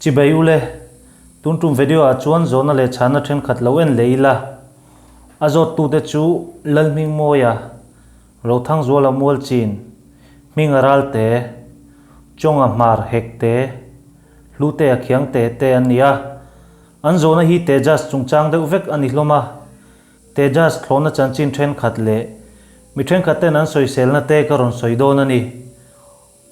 Chibai ule, tun tum video ah chuan zawhna leh chhana thenkhat lo en leh ila. A zawttute chu Lalhmingmawia, Rothangzuala Mualchin, Hminga Ralte, Chawnga Hmar Hekte, Hlutea Khiangte te an ni a. An zawhna hi Tejas chungchang deuh vek a ni hlawm a. Tejas thlawhna chanchin thenkhat leh mi thenkhat ten an sawiselna te ka rawn sawi dawn a ni.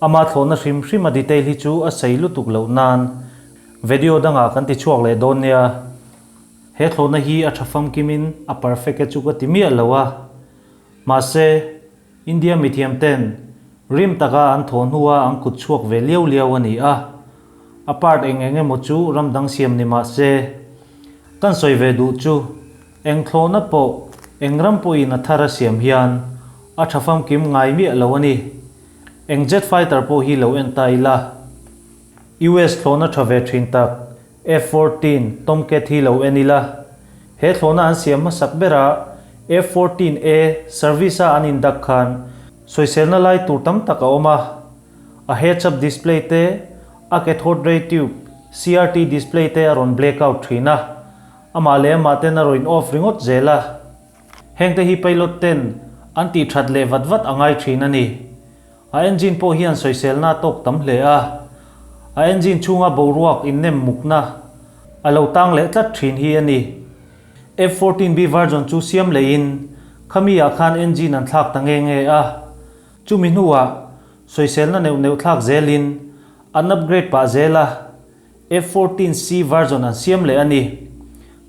Ama thlawhna hrim hrim a detail hi chu a sei lutuk loh nan video dangah kan ti chhuak leh dawn nia. He thlawhna hi a tha famkimin a perfect e chu ka ti miah lo a. Mahse, India mithiam ten rim taka an thawh hnua an kut chhuak ve liau liau a ni a. A part eng eng emaw chu ram dang siam ni mah se, kan sawi ve duh chu eng thlawhna pawh eng ram pawhin a thar a siam hian a tha famkim ngai miah lo a ni. Eng jet fighter pawh hi lo en ta ila, US thlawhna tha ve thin tak F-14 Tomcat hi lo en ila, he thlawhna an siam hmasak berah F-14A service-a an indak khan sawiselna lai tur tam tak a awm a. A heads-up display te, a cathode ray tube, CRT display te a rawn blackout thin a, amah leh amah ten a rawn in off ringawt zel a. Hengte hi pilot ten an tih that leh vat vat a ngai thin a ni. A engine pawh hian sawiselna a tawk tam hle a, a engine chhunga boruak innem mukna a lo tang leh tlat thin hi a ni. F-14B version chu siam leiin khami ah khan engine an thlak ta nge nge a, chumi hnuah sawiselna neuh neuh thlak zelin an upgrade pah zel a. F-14C version an siam leh a ni.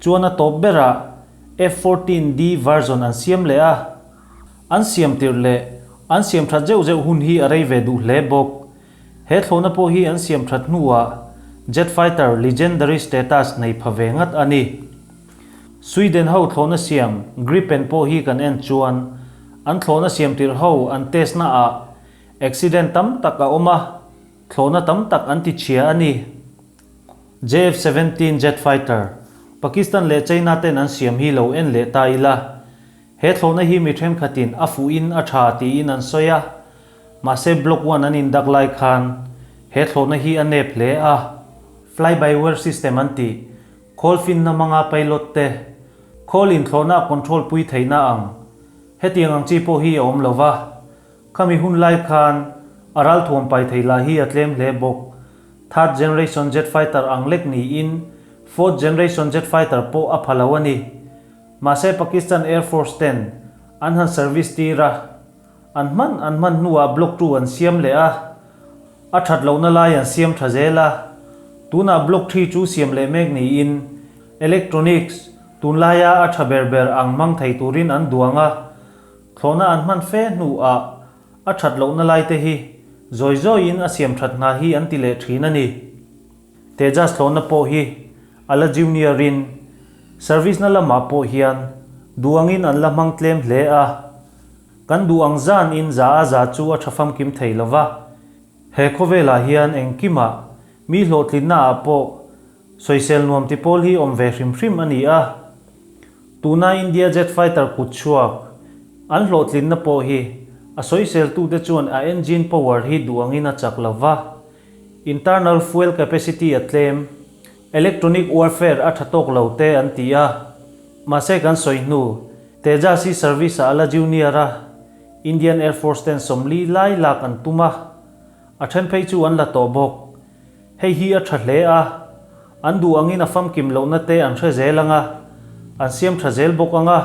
Chuan a tawp berah F-14D version an siam leh a. An siam tirh leh an siam that zeuh zeuh hun hi a rei ve duh hle bawk. He thlawhna pawh hi an siam that hnuah jet fighter legendary status nei pha ve ngat a ni. Sweden ho thlawhna siam Gripen pawh hi kan en chuan an thlawhna siam tirh ho an test naah accident tam tak a awm a. Thlawhna tam tak an ti chhia a ni. JF-17 jet fighter, Pakistan leh China ten an siam hi lo en leh ta ila. He thlawhna hi mi thenkhatin a fuhin a tha tiin an sawi a. Mahse Block One an indak lai khan he thlawhna hi a nep hle a. Fly-by-wire system an tih, khawl finna hmanga pilot te khawl inthlawhna a control pui theihna ang hetiang ang chi pawh hi a awm lova. Khami hun lai khan a ralthuam pai thei lah hi a tlem hle bawk. Third generation jet fighter ang lek niin fourth generation jet fighter pawh a pha lo a ni. Mahse Pakistan Air Force ten an han service tir a, an hman an hman hnuah Block 2 an siam leh a, a that lohna lai an siam tha zel a. Tunah Block 3 chu siam leh mek niin electronics tunlaia a tha ber ber ang hmang thei turin an duang a. Thlawhna an hman fe hnuah a that lohna lai te hi zawi zawiin a siam that hna hi an ti leh thin a ni. Tejas thlawhna pawh hi a la junior in service na lamah pawh hian duh angin an la hmang tlem hle a, kan duh ang zan in za a za chu a tha famkim thei lova. He khawvelah hian engkimah mi hlawhtlinna ah pawh sawisel nuam ti pawl hi awm ve hrim hrim a ni a. Tuna India jet fighter kut chhuak an hlawhtlinna pawh hi a sawiseltute chuan a engine power hi duh angin a chak lo va, internal fuel capacity a tlem, electronic warfare a tha tawk lo te an ti a. Mahse kan sawi hnu, Tejas hi service ah a la junior a, Indian Air Force ten 40 lai lak an tum a, a then phei chu an la tawh bawk. Hei hi a tha hle a, an duh angin a famkim lohna te an hre zel ang a, an siam tha zel bawk ang a,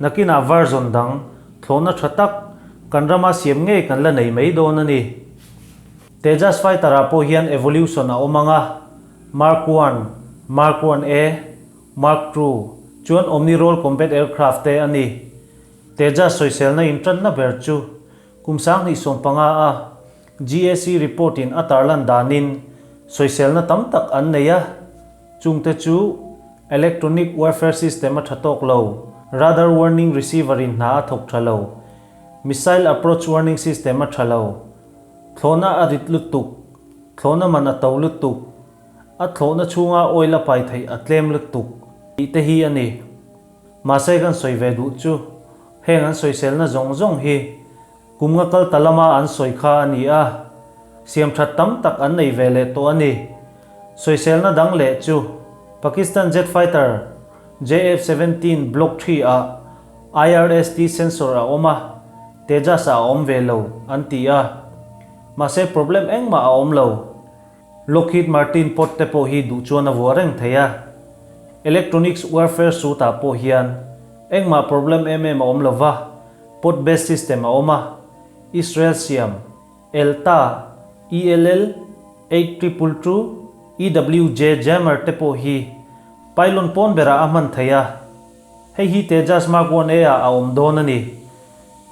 nakinah version dang, thlawhna tha tak, kan rama siam ngei kan la nei mai dawn a ni. Tejas fighter ah pawh hian evolution a awm ang a, Mark One, Mark One A, Mark Two, chuan Omni Role Combat Aircraft te a ni. Tejas sawiselna intanna ber chu kum 2015 a GAC report in a tarlan danin sawiselna tam tak an nei a, chungte chu electronic warfare system a tha tawk lo, radar warning receiver in hna a thawk tha lo, missile approach warning system a tha lo, thlawhna a rit lutuk, thlawhna man a to lutuk, a thlawhna chhunga oil a pai theih a tlem lutuk tih te hi a ni. Mahse kan sawi ve duh chu heng an sawiselna zawng zawng hi Kum nga kal ta lama an sawi kha a ni a, siam that tam tak an nei ve leh tawh a ni. Sawiselna dang leh chu Pakistan jet fighter JF-17 Block 3 ah IRST sensor a awm a, Tejas ah a awm ve lo, an ti a. Mahse problem engmah a awm lo. Lockheed Martin pod te pawh hi duh chuan a vuah reng thei a. Electronics warfare suit ah pawh hian engmah problem em em a awm lo va, pod based system a awm a, Israel siam, ELTA, ELL, 8222, EWJ jammer te pawh hi pylon pawn berah a hman theih a, hei hi Tejas Mark One A ah a awm dawn a ni.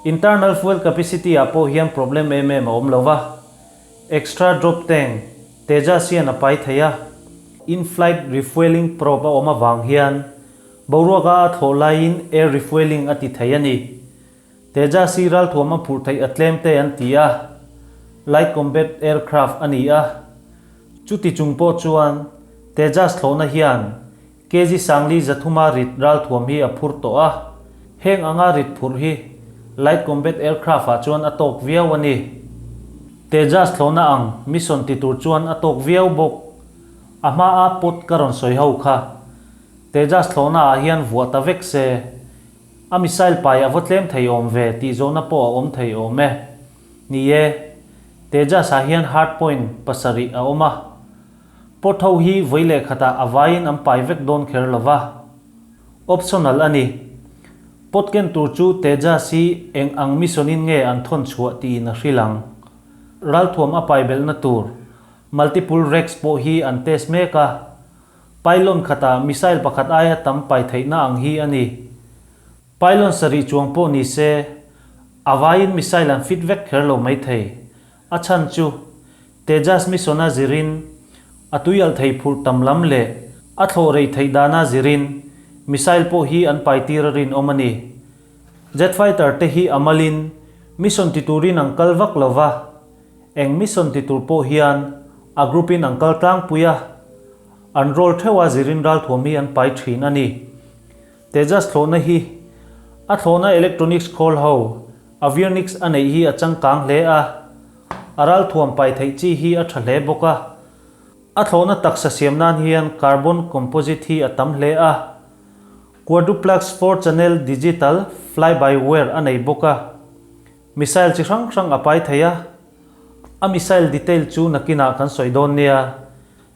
Internal fuel capacity ah pawh hian problem em em a awm lo va, extra drop tank Tejas hian a pai thei a, in-flight refuelling probe a awm avang hian boruaka a thlawh laiin air refuelling a ti thei a ni. Tejas hi ralthuam a phurh theih a tlem te an ti a, Light Combat Aircraft a ni a. Chuti chung pawh chuan Tejas thlawhna hian kg sangli zathuma rit ralthuam hi a phur tawh a, heng anga rit phurh hi Light Combat Aircraft ah chuan a tawk viau a ni. Tejas thlawhna ang mission ti tur chuan a tawk viau bawk. A hma a pot ka rawn sawi ho kha Tejas thlawhna ah hian vuah ta vek se. A missile pai a va tlem thei awm ve tih zawhna pawh a awm thei awm e. Ni e, Tejas ah hian hard point pasarih a awm a. Port ho hi vawi leh khatah a vaiin an pai vek dawn kher lo va. Optional a ni. Port ken tur chu Tejas hi eng ang mission in nge an thawn chhuah tiin a hrilh ang. Ralthuam a pai belhna tur multiple racks pawh hi an test mek a. Pylon khatah missile pakhat aia tam pai theihna ang hi a ni. Pylon sarih chuang pawh ni se, a vaiin missile an fit vek kher lo mai thei. A chhan chu, Tejas mission-a zirin, a tuialh thei phurh tam lam leh a thlawh rei theih dana zirin missile pawh hi an pai tir a rinawm a ni. Jet fighter te hi a malin mission ti turin an kal vak lo va, Eng mission ti tur pawh hian a group in an kal tlangpui a, an role theuh a zirin ralthuam hi an pai thin a ni. Tejas thlawhna hi a thlawhna electronics khawl ho avionics a neih hi a changkang hle a, a ralthuam pai theih chi hi a tha hle bawk a. A thlawhna taksa siam nan hian carbon composite hi a tam hle a, quadruplex 4 channel digital fly-by-wire a nei bawk a. Missile chi hrang hrang a pai thei a, a missile detail chu nakinah kan sawi dawn nia.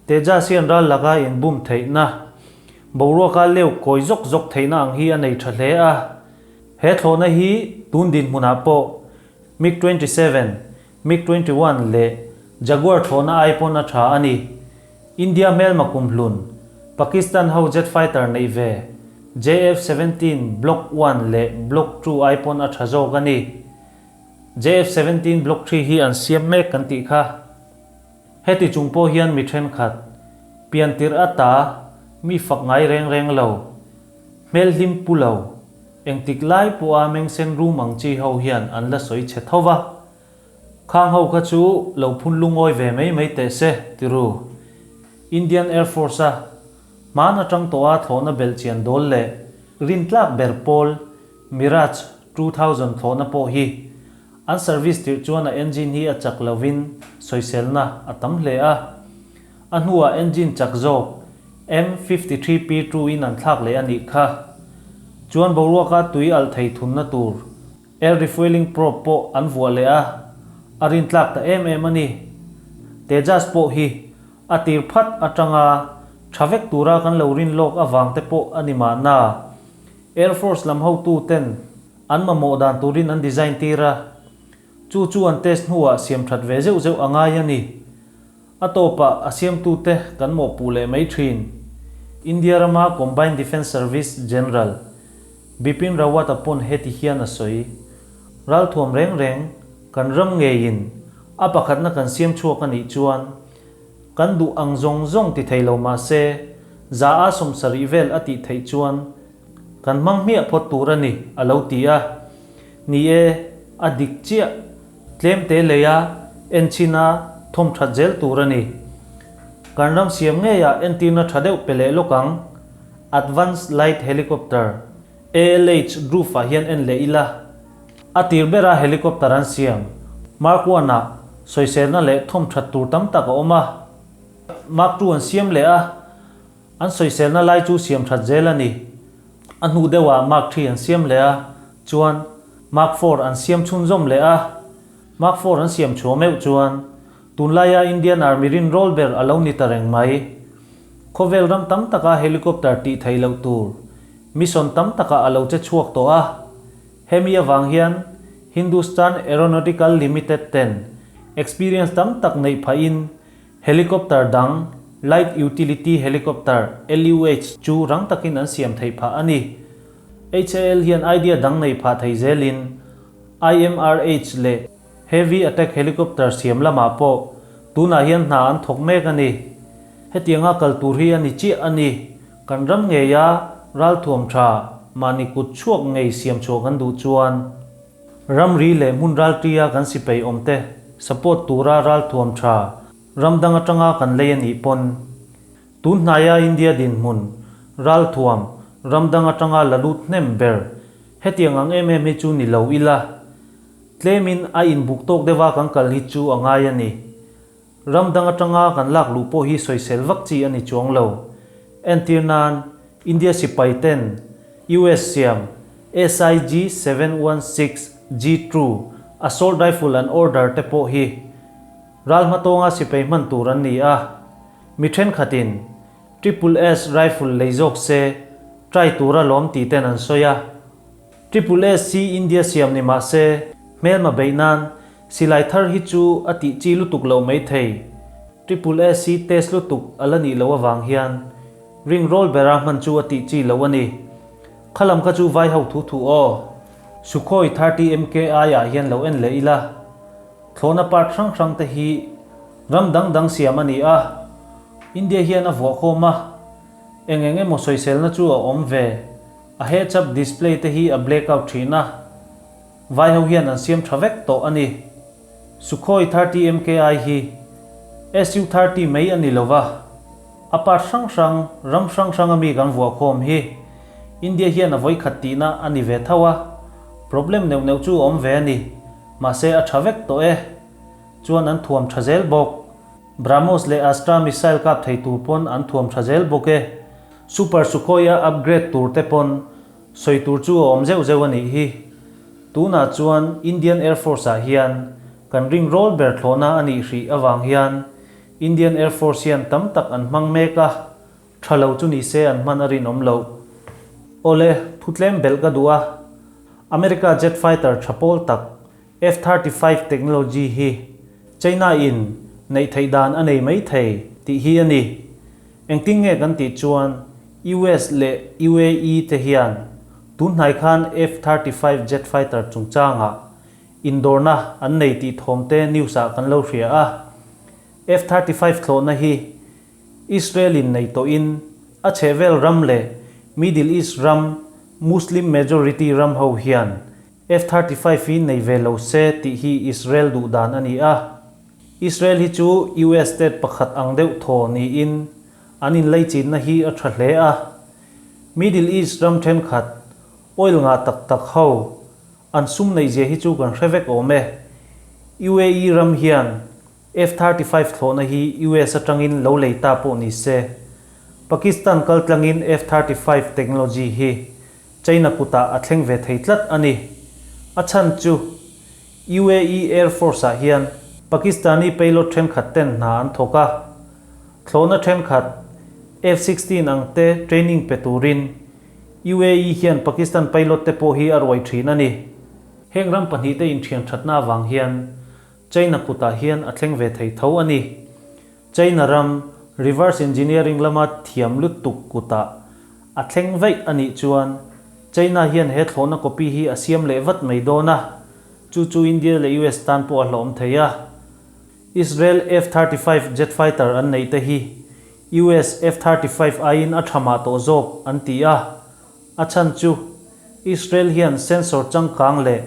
Tejas hian ral laka inbum theihna, boruaka leu kawi zawk zawk theihna ang hi a nei tha hle a. He thlawhna hi tun dinhmunah pawh MiG 27, MiG 21 leh Jaguar thlawhna ai pawn a tha a ni. India hmelma kumhlun, Pakistan ho jet fighter neih ve, JF 17 Block one leh Block two ai pawn a tha zawk a ni. JF 17 Block three hi an siam mek kan tih kha. Heti chung pawh hian mi thenkhat, pian tirh ata mi fak ngai reng reng lo, hmel hlim pu lo, engtik lai pawha mengsen rum ang chi ho hian an la sawi chhe tho va. Khang ho kha chu lo phun lungawi ve mai mai teh se, ti ru. Indian Air Force a hman atang tawha thlawhna belh chian dawl leh rintlak ber pawl Mirage 2000 thlawhna pawh hi an service tirh chuan a engine hi a chak lovin sawiselna a tam hle a. A hnuah engine chak zawk M53 P2 in an thlak leh a nih kha. Chuan boruaka tui alh thei thunna tur Air refuelling probe pawh an vuah leh a, a rintlak ta em em a ni. Tejas pawh hi a tir phat atanga tha vek tura kan lo rin lawk avang te pawh a ni mahna. Air Force lam hotu ten an mamawh dan turin an design tir a, chu chu an test hnuah siam that ve zeuh zeuh a ngai a ni. A tawpah a siamtute kan mawhpuh leh mai thin. India rama Combined Defence Service General Bipin Rawat-a pawn heti hian a sawi, Ralthuam reng reng kan ram ngeiin a pakhatna kan siam chhuak a nih chuan kan duh ang zawng zawng ti thei lo mah se za a 70 vel a tih theih chuan kan hmang hmiah phawt tur a ni, a lo ti a. Ni e, a dik chiah. Tlemte leia enchina thawm that zel tur a ni. Kan ram siam ngeiah entirna tha deuh pe leh lawk ang. Advanced Light Helicopter, ALH, Dhruv ah hian en leh ila. A tir bera helicopter an siam, Mark One ah sawiselna leh thawm that tur tam tak a awm a. Mark ii an siam leh a, an sawiselna lai chu siam that zel a ni. A hnu deuhah Mark ii an siam leh a, chuan Mark iv an siam chhunzawm leh a. Mark iv an siam chhuah meuh chuan tunlaia Indian Army rinrawl ber a lo ni ta reng mai. Khawvel ram tam taka helicopter tih theih loh tur mission tam takah a lo che chhuak tawh a. Hemi avang hian Hindustan Aeronautical Limited ten experience tam tak neih phahin helicopter dang Light Utility Helicopter, LUH, chu rang takin an siam theih phah a ni. HAL hian idea dang nei phah thei zelin IMRH leh Heavy Attack Helicopter siam lamah pawh tunah hian hna an thawk mek a ni. Hetianga kal tur hi a ni chiah a ni. Kan ram ngeia ralthuam tha mahni kut chhuak ngei siam chhuah kan duh chuan ramri leh hmun ralṭia kan sipai awmte support tura ralthuam tha ram dang atanga kan lei a nih pawn tun hnaia India dinhmun ralthuam ram dang atanga la lut hnem ber hetiang ang em em hi chu ni lo ila tlemin a inbuk tawk deuha kan kal hi chu a ngai a ni. Ram dang atanga kan lak luh pawh hi sawisel vak chi a ni chuang lo. Entir nan, India sipai ten US siam SIG 716 G True assault rifle an order te pawh hi ral hmatawnga sipai hman tur an ni a. Mi thenkhatin Triple S rifle lei zawk se try tura lawm tih ten an sawi a. Triple S hi India siam ni mah se hmelma beih nan Silai thar hi chu a tih chi lutuk loh mai thei. Triple S hi test lutuk a la nih loh avang hian ring roll bera hman chu a tih chi loh a ni. Kha lam kha chu vai ho thu thu aw. Sukhoi 30 MKI ah hian lo en leh ila. Thlawhna part hrang hrang te hi ram dang dang siam a ni a. India hian a vuah khawm a. Eng eng emaw sawiselna chu a awm ve. A heads-up display te hi a black out thin a. Vai ho hian an siam tha vek tawh a ni. Sukhoi 30 MKI hi SU 30 mai a ni lo va, a part hrang hrang, ram hrang hrang a mi kan vuah khawm hi India hian a vawikhat tihna a ni ve tho a, problem neuh neuh chu a awm ve a ni, mahse a tha vek tawh e. Chuan an thuam tha zel bawk. BrahMos leh Astra missile kap thei tur pawn an thuam tha zel bawk e. Super Sukhoi a upgrade tur te pawn Sawi tur chu a awm zeuh zeuh a nih hi. Tunah chuan Indian Air Force ah hian kan ring rawl ber thlawhna a nih hrih avang hian Indian Air Force hian tam tak an hmang mek a, tha lo chu ni se an hman a rinawm loh. Awle, thu tlem belh ka duh a, America jet fighter tha pawl tak F-35 technology hi China in neih theih dan a nei mai thei tih hi a ni. Engtin nge kan tih chuan US leh UAE te hian tun hnai khan F-35 jet fighter chungchangah indawrna an nei tih thawm te news ah kan lo hria a. F-35 thlawhna hi Israel in nei tawhin a chhehvel ram leh Middle East ram Muslim majority ram ho hian F-35 hi nei ve lo se tih hi Israel duh dan a ni a. Israel hi chu US state pakhat ang deuh thaw niin an inleichinna hi a tha hle a. Middle East ram thenkhat oil ngah tak tak ho an sum neihzia hi chu kan hre vek awm e. UAE ram hian F-35 thlawhna hi US atangin lo lei ta pawh ni se, Pakistan kaltlangin F-35 technology hi China kutah a thleng ve thei tlat a ni. A chhan chu UAE Air Force-ah hian Pakistani pilot thenkhat ten hna an thawk a, thlawhna thenkhat F-16 ang te training pe turin UAE hian Pakistan pilot te pawh hi a ruai thin a ni. Heng ram pahnihte inthian thatna avang hian China kutah hian a thleng ve thei tho a ni. China ram reverse engineering lama thiam lutuk kutah a thleng vaih a nih chuan China hian he thlawhna copy hi a siam leh vat mai dawn a, chu chu India leh US tan pawh a hlawhawm thei a. Israel F-35 jet fighter an neih te hi US F-35 aiin a tha mah tawh zawk an ti a, a chhan chu Israel hian sensor changkang leh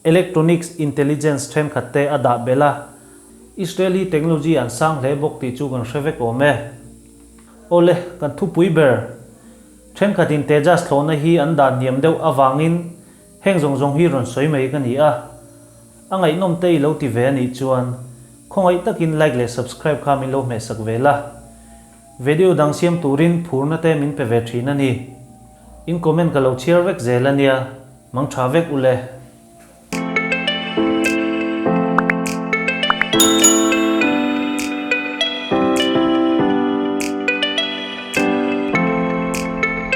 Electronics intelligence thenkhat te a dah belh a, Israeli technology an sang hle bawk tih chu kan hre vek awm e. Awle, kan thupui ber thenkhatin Tejas thlawhna hi an dah hniam deuh avangin heng zawng zawng hi rawn sawi mai ka ni a. A ngaihnawm te i lo ti ve a nih chuan khawngaih takin like leh subscribe kha min lo hmehsak ve la. Video dang siam turin phurna te min pe ve thin a ni. In comment ka lo chhiar vek zel a nia, mang tha vek ule.